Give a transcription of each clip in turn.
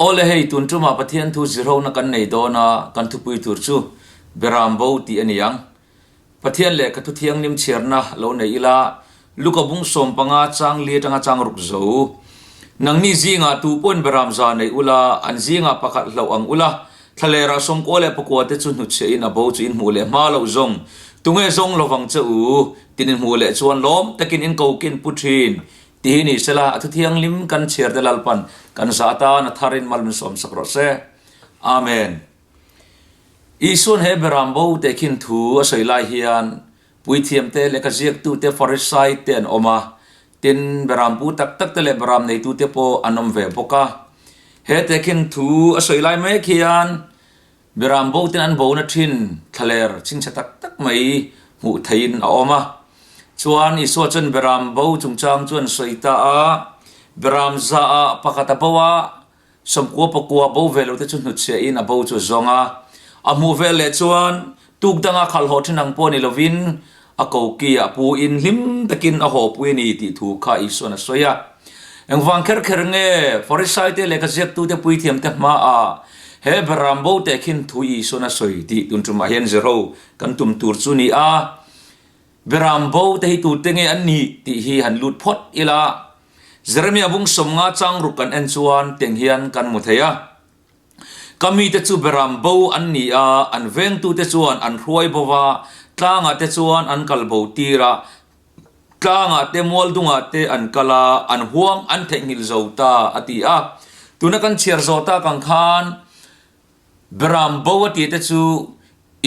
Awle hei tun tumah Pathian thu zirhona kan nei dawn a, kan thupui tur chu Beram bo tih a ni ang. Pathian lehkha thu thianghlim chhiarna lo nei ila, Luka bung 15 chang li atanga chang ruk zo. Nangni zingah tu pawhin Beram za nei ula, an zingah pakhat hlauh ang ula, thlalerah 99 te chu hnutchhiahin a bo chu in hmuh leh hma loh zawng. Tunge zawng lovang che u? Tin in hmuh leh chuan lawm takin in kokin pu thin. Ti hi ni sela, a thuthianghlim kan chhiar te Lalpan kan zah atan a tharin mal min sawmsak rawh se. Amen. Isuan he beram bo teh khin thu a sawi lai hian puithiam te, lehkha ziaktu te, Farisai te an awm a, tin beram pu tak tak te leh beram neitu te pawh an awm ve bawk a. He teh khin thu a sawi lai mek hian Beram bo ten an bona thin thlaler chhingchhe tak tak mai hmuh theihin a awm a. Chuan Isua chuan beram bo chungchang chu an sawi ta a, beram za ah pakhat a bo a, 99 bo ve lo te chu hnutchhiahin a bo chu a zawng a. A hmuh vel leh chuan tuk danga khalhawh thin ang pawh ni lovin a koki ah pu in hlim takin a hawpui a ni tih thu kha Isuan a sawi a. Engvang kher kher nge Farisaite lehkha ziaktute puithiamte hmaah he beram bo teh khin thu Isuan a sawi tih tun tumah hian zirho kan tum tur chu ni a. Beram bo te hi tute nge an nih tih hi han lut phawt ila. Jeremia bung 50 chang ruk kan en chuan teng hian kan hmu thei a. Ka mite chu beram bo an ni a, an vengtute chuan an hruai bo va, tlangah te chuan an kal bo tir a, tlangah te mual dungah te an kal a, an huang an theihnghilh zo ta, a ti a. Tuna kan chhiar zawh tak ang khan beram bo a tih te chu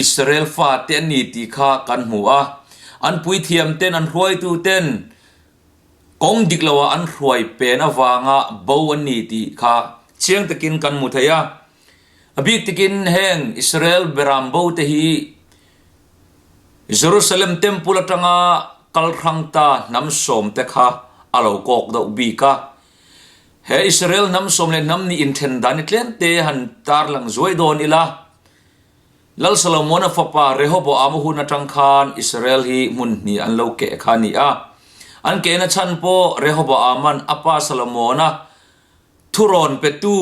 Israel fate an ni tih kha kan hmu a, an puithiam ten an hruaitu ten Kawng dik loah an hruai pen avanga bo an ni tih kha chiang takin kan hmu thei a. A bik takin heng Israel beram bo te hi Jerusalem Temple atanga kal hrang ta hnam sawm te kha a lo kawk deuh bik a. He Israel hnam sawm leh hnam nih inthen dan hi tlem te han tarlang zuai dawn ila. Lal Solomona fapa Rehoboama hun atang khan Israel hi hmun hnih an lo keh kha a ni a. An kehna chhan pawh Rehoboama'n a pa Solomona thurawn petu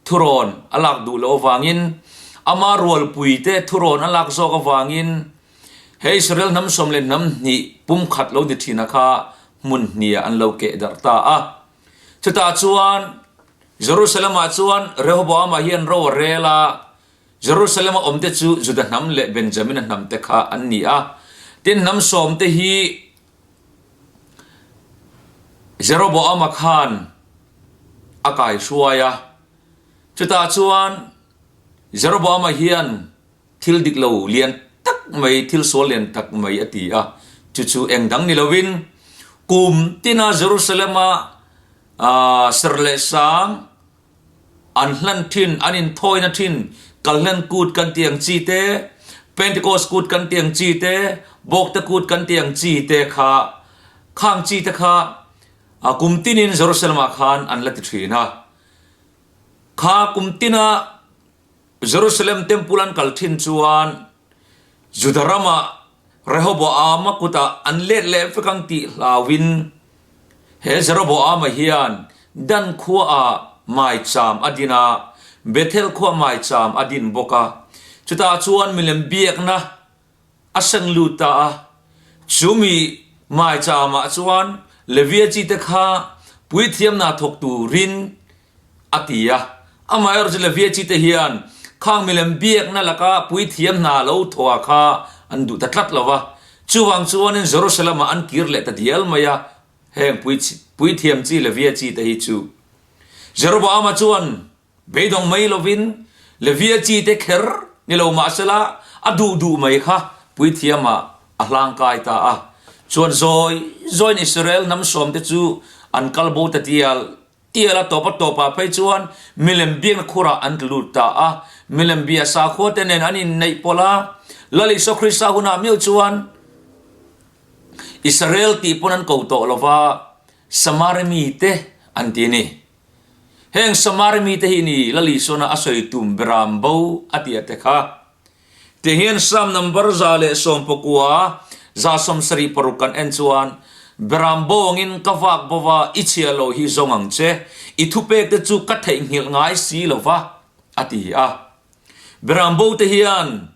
thurawn a lak duh loh avangin, ama rualpuite thurawn a lak zawk avangin he Israel hnam sawm leh hnam hnih pumkhat lo ni thina kha hmun hniah an lo keh darh ta a. Chutah chuan Jerusalem-ah chuan Rehoboama hian ro a rel a, Jerusalem-a awmte chu Juda hnam leh Benjamina hnamte kha an ni a. Tin, hnam sawmte hi Jeroboama khan a kaihruai a. Chutah chuan Jeroboama hian thil dik lo lian tak mai, thil sual lian tak mai a ti a. Chu chu eng dang ni lovin kum tina Jerusalem-a ser leh sang, An hlan thin, an inthawina thin, Kalhlen Kut kan tih ang chi te, Pentecost Kut kan tih ang chi te, Bawkte Kut kan tih ang chi te kha, khang chi te kha kum tinin Jerusalem-ah khan an la ti thin a. Kha kum tina Jerusalem Temple an kal thin chuan Juda ramah Rehoboama kutah an let leh vek ang tih hlauin he Jeroboama hian Dan khuaah maicham a din a, Bethel khuaah maicham a din bawk a. Chutah chuan milem biakna a seng lut ta a. Chumi maichamah chuan Levia chite kha puithiamna thawk turin a ti a. Amaherawhchu chu Levia chite hian khang milem biakna laka puithiam hna lo thawha kha an duh ta tlat lo va. Chuvang chuanin Jerusalem-ah an kir leh ta dial mai a, heng puithiam chi Levia chite hi chu. Jeroboama chuan beidawng mai lovin Levia chite kher ni lo mahsela a duh duh mai kha puithiamah a hlangkai ta a. Chuan zawi zawiin Israel hnam sawmte chu an kal bo ta dial Tial a tawp a tawpah phei chuan milem biakna khurah an tlu lut ta a. Milem bia sakhua te nen an inneih pawlh a. Lal Isua Krista hunah miau chuan Israel tih pawn an ko tawh lo va, Samari mite an ti a ni. Heng Samari mite hi ni Lal Isuana a sawi tum beram bo a tih ate kha. Tihian Psalm number 119 176 kan en chuan. Beram bawngin ka vak bo va, i chhia lo hi zawng ang che, i thupekte chu ka theihnghilh ngai si lo va, a ti a. Beram bote hian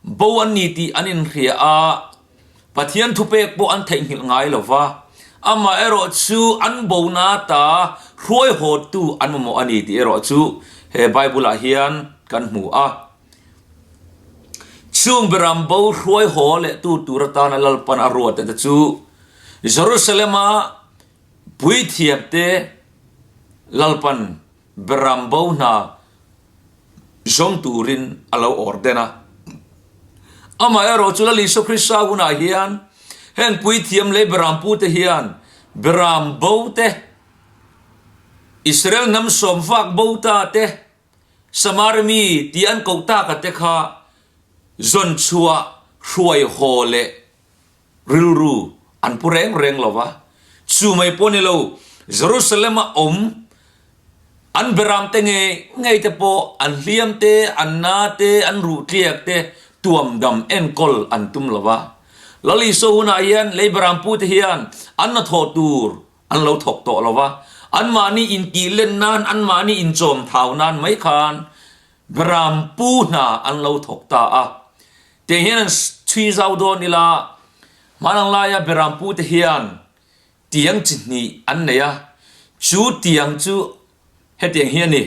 bo an ni tih an inhria a, Pathian thupek pawh an theihnghilh ngai lo va, amaherawh chu an bona ta hruaihawttu an mamawh a ni tih erawh chu he Bible-ah hian kan hmu a. Chung beram bo hruai haw leh tu tur atana Lalpan a ruat te chu Jerusalem-a puithiamte Lalpan beram bo hna zawng turin a lo awrden a. Amaherawh chu Lal Isua Krista hunah hian heng puithiam leh beram pute hian beram bo te, Israel hnam sawmfak bo ta te, Samari mi ti an koh taka te kha zawn chhuah hruai haw leh rilru an pu reng reng lo va. Chu mai pawh ni lo, Jerusalem-a awm an beram te ngei ngei te pawh an hliam te, an na te, an ruh tliak te tuam dam enkawl an tum lo va. Lal Isua hunah hian lei beram pu te hian an hnathawh tur An lo thawk tawh lo va, anmahni intih len nan, anmahni inchawm thau nan mai khan Beram pu hna an lo thawk ta a. Tiang hian an chhui zau dawn ila, hmanang laia Beram pu te hian tiang chi hnih an nei a, chu tiang chu hetiang hi a ni.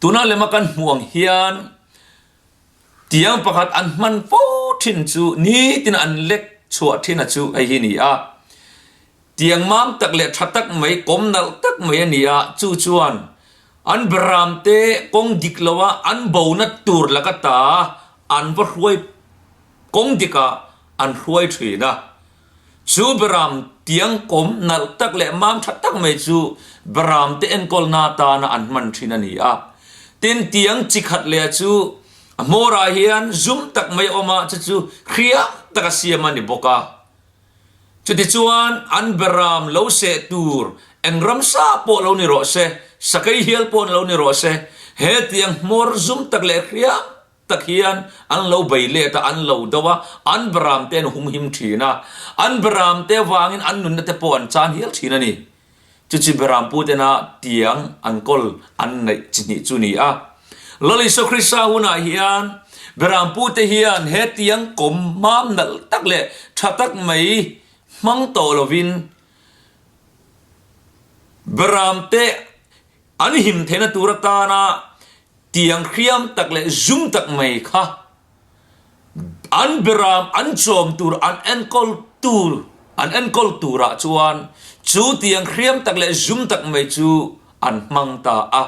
Tuna lema kan hmuh ang hian tiang pakhat an hman fo thin chu nitin an lek chhuah thin a chu hei hi a ni a. Tiang mam tak leh tha tak mai, kawm nalh tak mai a ni a, chu chuan an beram te kawng dik loa an bona tur laka ta an va hruai kawng dikah an hruai thin a. Chu beram tiang kawm nalh tak leh mam tha tak mai chu beram te enkawlna atana an hman thin a ni a. Tin, tiang chi khat leh chu a hmawrah hian zum tak mai a awm a, chu chu hriam taka siam a ni bawk a. Chutichuan an beram lo seh tur eng ramsa pawh lo ni rawh se, sakei hial pawh lo ni rawh se, he tiang hmawr zum tak leh hriam tak hian an lo bei let a, an lo do a, an beram te an humhim thin a, an beram te avangin an nunna te pawh an chan hial thin a ni. Chu chi beram pu tena tiang an kawl an neih chi hnih chu ni a. Lal Isua Krista hunah hian beram pu te hian he tiang kawm mam nalh tak leh tha tak mai hmang tawh lovin beram te an him theihna tur atana Tiang hriam tak leh zum tak mai kha an beram an chawm tur an enkawl tur an enkawl turah chuan chu tiang hriam tak leh zum tak mai chu an hmang ta a.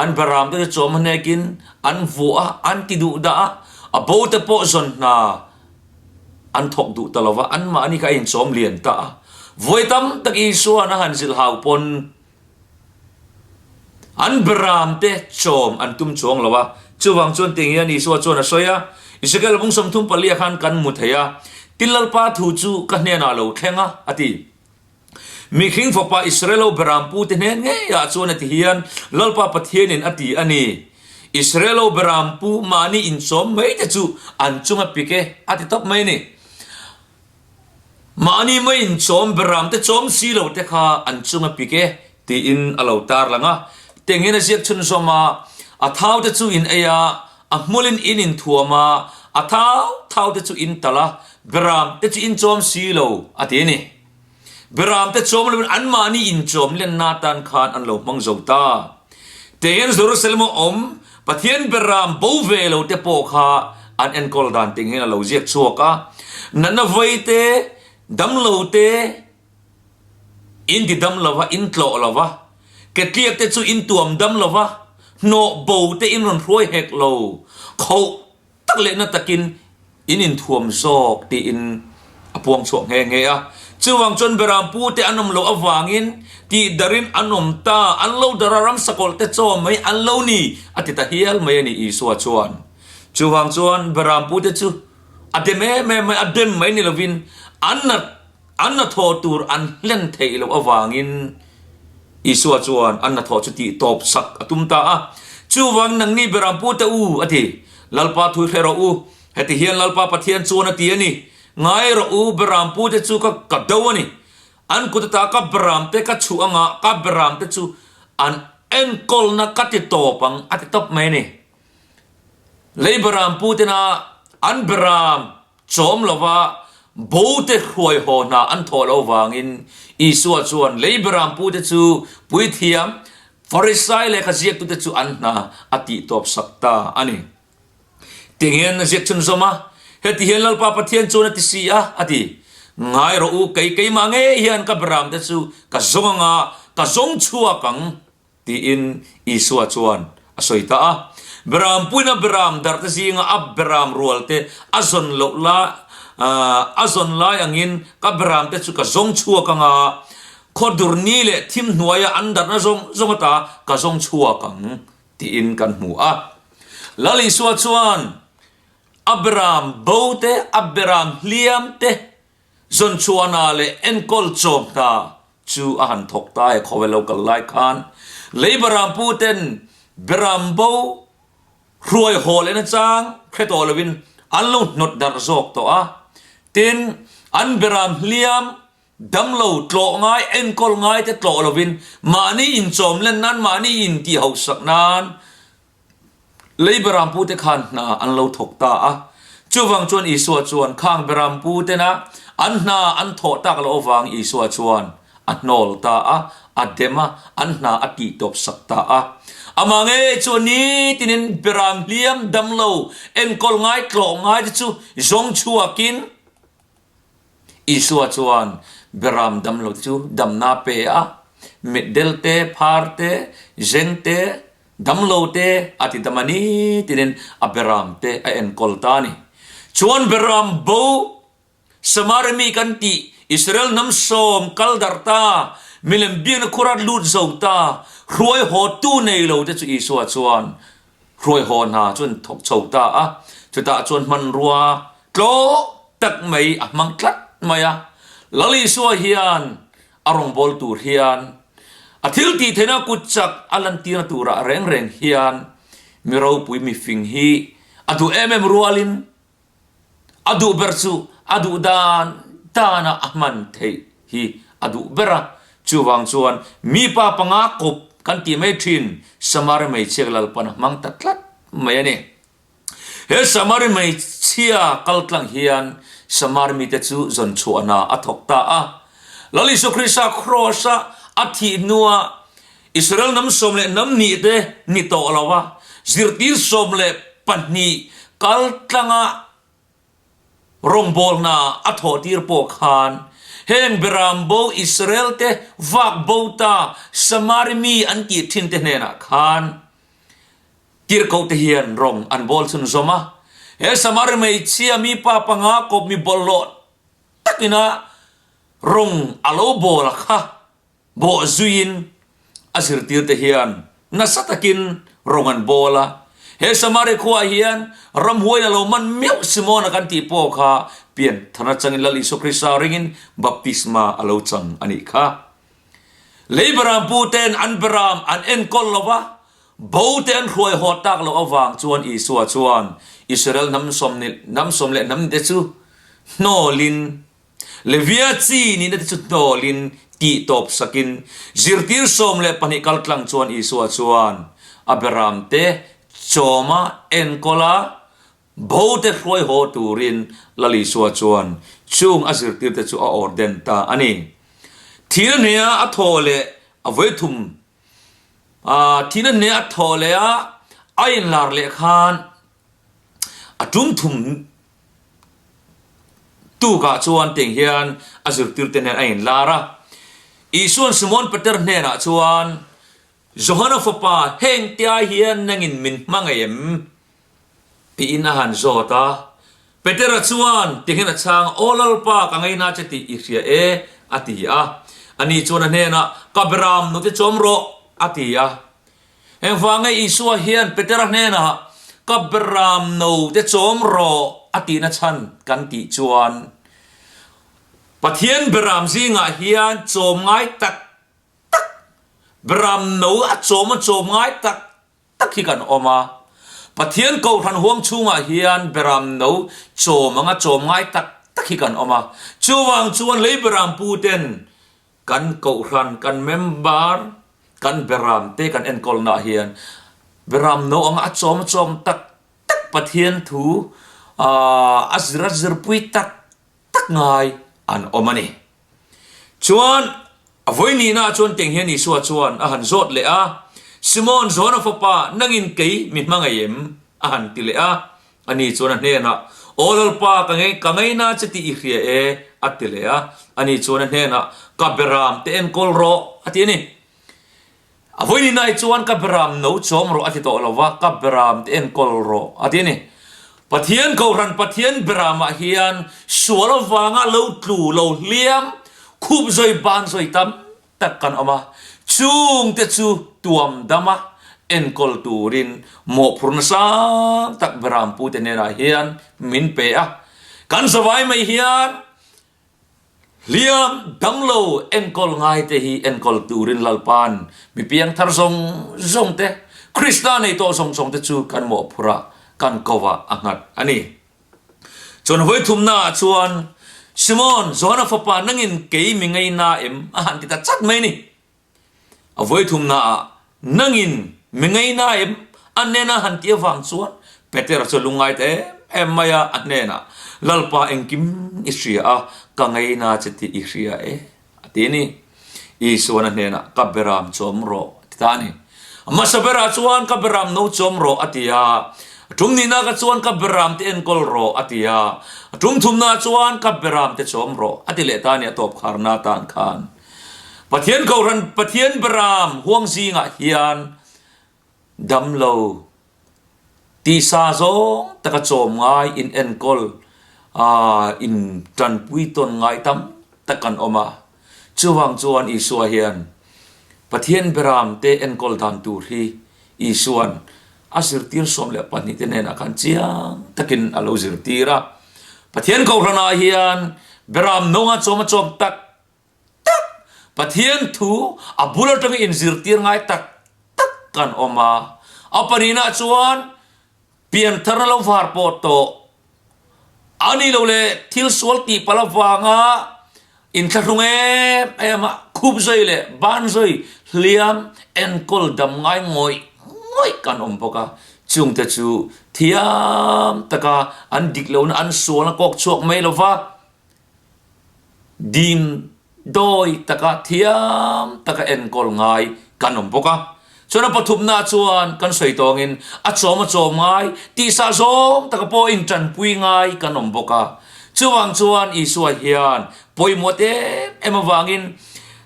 An beram te chu chawm hnekin an vuah a, an ti duh dah a, a bo te pawh zawn hna an thawk duh ta lo va, anmahni kha a inchawm lian ta a. Vawi tam tak Isua'n a han zilhau pawn An beram te chawm an tum chuang lo a, chuvang chuan tiang hian Isua chuan a sawi a, Ezekiel bung 34 ah khan kan hmu thei a, Tin Lalpa thu chu ka hnenah lo thleng a, a ti. Mihring fapa Israel-ho beram pute hnen ngeiah chuan a ti hian Lalpa Pathianin a ti a ni, Israel-ho beram pu mahni inchawm mai te chu an chunga pik e, a ti tawp mai a ni. Mahni maiin chawm beram te chawm si lo te kha an chung a pik e tiin a lo tarlang a. Tengin a ziak chhunzawm a, A thau te chu in ei a, a hmulin in inthuam a, a thau thau te chu in talh a, beram te chu in chawm si lo a ti a ni. Beram te chawm lovin anmahni inchawm lenna atan khan an lo hmang zo ta. Tengin Jerusalem a awm Pathian beram bo ve lo te pawh kha an enkawl dan ting hian a lo ziak chhuak a, natna vei te, damlo te in ti dam lo va, in tlawh lo va, ketliak te chu in tuam dam lo va, hnawh bo te in rawn hruai hek lo, khoh tak leh na takin in inthuam zawk tiin a puang chhuak nghe nghe a. Chuvang chuan Beram pu te an awm loh avangin tih darin an awm ta, an lo dar a ramsakawlh te chaw mai an lo ni a ti ta hial mai a ni Isua chuan. Chuvang chuan Beram pu te chu a dem em em mai, a dem mai ni lovin an nat An hnathawh tur an hlen theih loh avangin Isua chuan an hnathawh chu tih tawp sak a tum ta a. Chuvang nangni beram pu te u, a ti. Lalpa thui hre rawh u. Heti hian Lalpa Pathian chuan a ti a ni. Ngai rawh u, beram pute chu ka ka do a ni. An kut ata ka beram te ka chhuh anga ka beram te chu an enkawlna ka ti tawp ang a ti tawp mai a ni. Lei beram putena an beram chawm lova bote hruai haw hna an thawh loh vangin Isua chuan lei beram pute chu puithiam Farisai lehkha ziaktute chu an hna a tih tawp sak ta a ni. Tiang hian a ziak chhunzawm a, Heti hian Lalpa Pathian chuan a ti si a, a ti. Ngai rawh u, kei keimah ngei hian ka beramte chu ka zawng anga ka zawng chhuak ang, tiin Isua chuan a sawi ta a. Beram puina beram darhte zinga a beram rualte a zawn loh lai a zawn lai angin ka beramte chu ka zawng chhuak anga khawdur ni leh thim hnuaia an darhna zawng zawng ata ka zawng chhuak ang. Tiin kan hmu a. Lal Isua chuan a beram bo te, a beram hliam te zawnchhuahna leh enkawl chawm hna chu a han thawk ta e. Khawvel lo kal lai khan lei beram pu ten beram bo hruai haw leh nachang hre tawh lovin an lo hnawt darh zawk tawh a. Tin, an beram hliam Damlo tlawh ngai, enkawl ngai te tlawh lovin mahni inchawm len nan, mahni intih hausak nan lei berampu te khan hna an lo thawk ta a. Chuvang chuan Isua chuan khang berampu tena an hna an thawh tak loh avang Isua chuan a hnawl ta a, a dem a, an hna a tihtawp sak ta a. Amah ngei chuan nitinin beram hliam damlo, enkawl ngai, tlawh ngai te chu zawng chhuakin, Isua chuan beram damlo chu damna pe a, mitdel te, phar te, zeng te, damlo te a ti dam a ni tinin a beram te a enkawl ta a ni. Chuan beram bo Samari mi kan tih Israel hnam sawm kal darh ta, milem biakna khura lut zo ta, hruai haw tu nei lo te chu Isua chuan hruai haw hna chu an thawk chho ta a, chutah chuan hmanrua tlawh tak mai a hmang tlat mai a. Lal Isua hian a rawngbâwl tur hian a thil tih theihna kut chak a lantirna turah reng reng hian mi ropui mifing hi a duh em em rualin A duh ber chu a duh dan dana a hman theih hi a duh ber a, chuvang chuan mipa panga kawp kan tih mai thin Samari hmeichhia Lalpan a hmang ta tlat mai a ni. He Samari hmeichhia kaltlang hian Samari mite chu zawn chhuah hna a thawk ta a. Lal Isua Krista Kraws-a a thih hnuah Israel hnam 12 te ni tawh lo a, zirtir 12 kaltlanga rawngbawlna a thawhtir pawh khan heng beram bo Israel te vak bo ta Samari mi an tih thin te hnenah khan tirhkoh te hian rawng an bawl chhunzawm a. He Samari hmeichhia mi pa panga kawp mi bawlhhlawh takina rawng a lo bawl a kha. Bawh zuiin a zirtirte hian nasa takin rawng an bawl a. He Samari khuaah hian ramhuai a lo man meuh Simona kan tih pawh kha pian thar atangin Lal Isua Krista ringin baptisma a lo chang a nih kha. Lei beram puten an beram an enkawl lo va, bo te an hruai haw tak loh avang chuan Isua chuan Israel hnam hnam sawm leh hnam te chu hnawlin Levia chi nihna te chu hnawlin tih tawp sakin zirtir 12 kal tlang chuan Isua chuan a beramte chawma enkawl a, bo te hruai haw turin Lal Isua chuan chung a zirtirte chu a orden ta a ni. Thil hnea a thaw leh a vawithum thil hnea a thaw leh a a inlar leh khan A tum thum tukah chuan tiang hian a zirtirte nen a inlar a. Isua'n Simon Peter hnenah chuan, Johana fapa, heng tia hian nangin min hmangaih em? tiin a han zawt a. Petera chuan tiang hian a chhang a, Aw Lalpa, ka ngaina che tih i hria e, a ti a. Ani chuan a hnenah, Ka beram nute chawm rawh, a ti a. Engvang nge Isua hian Petera hnenah, Ka beram no te chawm rawh a tihna chhan kan tih chuan, Pathian beram zingah hian chawm ngai tak tak, beram no a chawm a chawm ngai tak tak hi kan awm a. Pathian kohhran huang chhungah hian beram no chawm anga chawm ngai tak tak. tak hi kan awm a. Chuvang chuan lei beram pu ten kan kohhran, kan member, kan beram te kan enkawlna ah hian beram no anga a chawm a chawm tak tak Pathian thu a zir a zirpui tak tak ngai an awm a ni. Chuan a vawi nihnaah chuan teng hian Isua chuan a han zawt leh a, Simon, Jona fapa, nangin kei mi hmangaih em? a han ti leh a. Ani chuan a hnenah, Aw Lalpa, ka ngei, ka ngaina che tih i hria e, a ti leh a. Ani chuan a hnenah, Ka beram te enkawl rawh, a ti a ni. A vawi nihnaah chuan ka beram no chawm rawh a ti tawh lo va, ka beram te enkawl rawh a ti a ni. Pathian Kohhran Pathian beramah hian sual avanga lo tlu lo hliam khup zawi ban zawi tam tak kan awm a, chungte chu tuam dama enkawl turin mawhphurhna sang tak berampute hnenah hian min pe a. Kan zavai mai hian Hliam damlo enkawl ngaite hi enkawl turin Lalpa'n mi piangthar zawng zawng te, Krista nei tawh zawng zawng te chu kan mawhphurh a, kan ko ah a nghat a ni. Chuan vawi thumnaah chuan, Simon, Johana fapa nangin kei mi ngaina em? a han ti ta chat mai a ni. A vawi thumnaah, Nangin mi ngaina em? A hnena han ti avang chuan Petera chu lungngai ta em em mai a, a hnenah, Lalpa engkim i hria a, ka ngaina che tih i hria e, a ti a ni. Isuan a hnenah, Ka beram chawm rawh, a ti ta a ni. A hmasa berah chuan, Ka beram no chawm rawh, a ti a. A tum nihna ka chuan, Ka beram te enkawl rawh, a ti a. A tum thumna chuan, Ka beram te chawm rawh, a ti leh ta a ni a tawp kharna atan khan. Pathian Kohhran Pathian Beram huang zingah hian damlo tisa zawng taka chawm ngai in enkawl in tanpui tawn ngai tam tak kan awm a. Chuvang chuan Isua hian Pathian Beram te enkawl dan tur hi Isuan a zirtir 12 te hnenah khan chiang takin a lo zirtir a. Pathian Kohhranah hian Beram nunga chawm a chawm tak tak Pathian thu a bul atanga inzirtir ngai tak tak kan awm a. A pahnihna chuan pianthar lo var pawh tawh a ni lo leh thil sual tih palh avanga inthlahrung em em a khup zawi leh ban zawi hliam enkawl dam ngai ngawih ngawih kan awm bawk a. Chungte chu thiam taka an dik lohna an sualna kawk chhuak mai lova Dim dawi taka thiam taka enkawl ngai kan awm bawk a. Chuan a pathumna chuan kan sawi tawngin a chawm a chawm ngai, tihsah zawng taka pawh intanpui ngai kan awm bawk a. Chuvang chuan Isua hian pawimawh em em avangin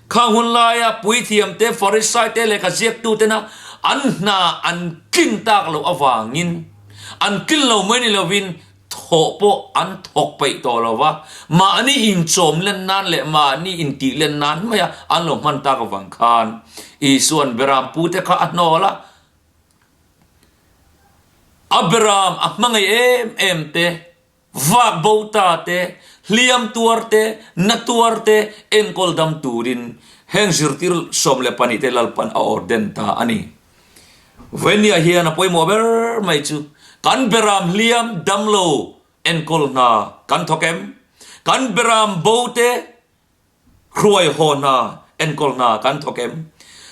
khang hun laia puithiam te, Farisai te lehkha ziaktu tena an hna an tlin tak loh avangin an tlin lo mai ni lovin Thawh pawh an thawk peih tawh lo va, mahni inchawm len nan leh mahni intih len nan maia an lo hman tak avang khan Isua'n Beram pute kha a hnawl a, a Beram a hmangaih em em te, vak bo ta te, hliam tuar te, na tuar te enkawl dam turin heng zirtir 12 te Lalpan a orden ta a ni. Venia hian a pawimawh ber mai chu kan beram hliam damlo enkawl hna kan thawk em? Kan beram bo te hruai haw hna enkawl hna kan thawk em?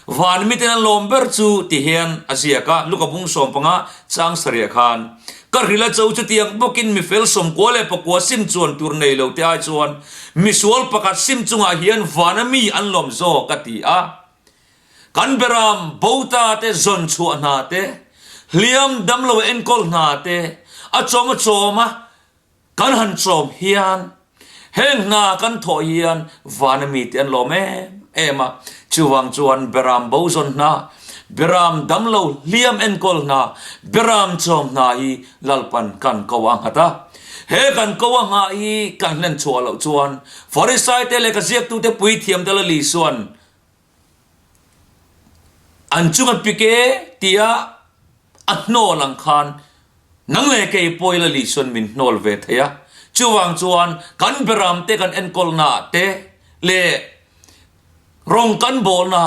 Van miten an lawm ber chu ti hian a ziak a, Luka bung 15 chang sarih khan, Ka hril a cho chutiang bawkin mi fel 94 sim chuan tur nei lo te ai chuan misual pakhat sim chungah hian vana mi an lawm zawk a ti a. Kan beram bota te zawn chhuah hna te, hliam damlo enkawl hna te a chawm a chawm a kan han chawm hian heng hna kan thawh hian vana mite an lawm em em a. Chuvang chuan beram bo zawn hna, beram damlo hliam enkawl hna, beram chawm hna hi Lalpan kan ko a nghat a. He kan ko a nghah hi kan hlen chhuah loh chuan Farisai te lehkha ziaktute puithiam te la Lisuan An chunga pik e tia a hnawl ang khan nang leh kei pawh ila Lisuan min hnawl ve thei a. Chuvang chuan kan beram te kan enkawlna ah te leh rawng kan bawlna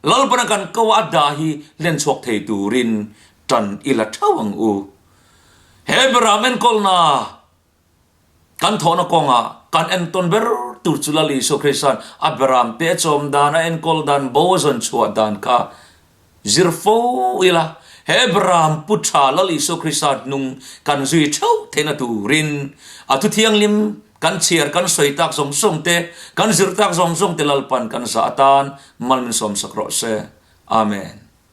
Lalpana kan ko a dah hi hlen chhuak thei turin tan ila theuh ang u. He beram enkawlna kan thawhna kawngah. Kan entawn ber tur chu Lal Isua Krista'n a beramte a chawm dan, a enkawl dan, bo a zawn chhuah dan kha zir fo ila, he beram pu tha Lal Isua Krista hnung kan zui theuh theihna turin a thu thianghlim kan chhiar kan sawi tak zawng zawng te, kan zir tak zawng zawng te Lalpan kan zah atan mal min sawmsak rawh se. Amen.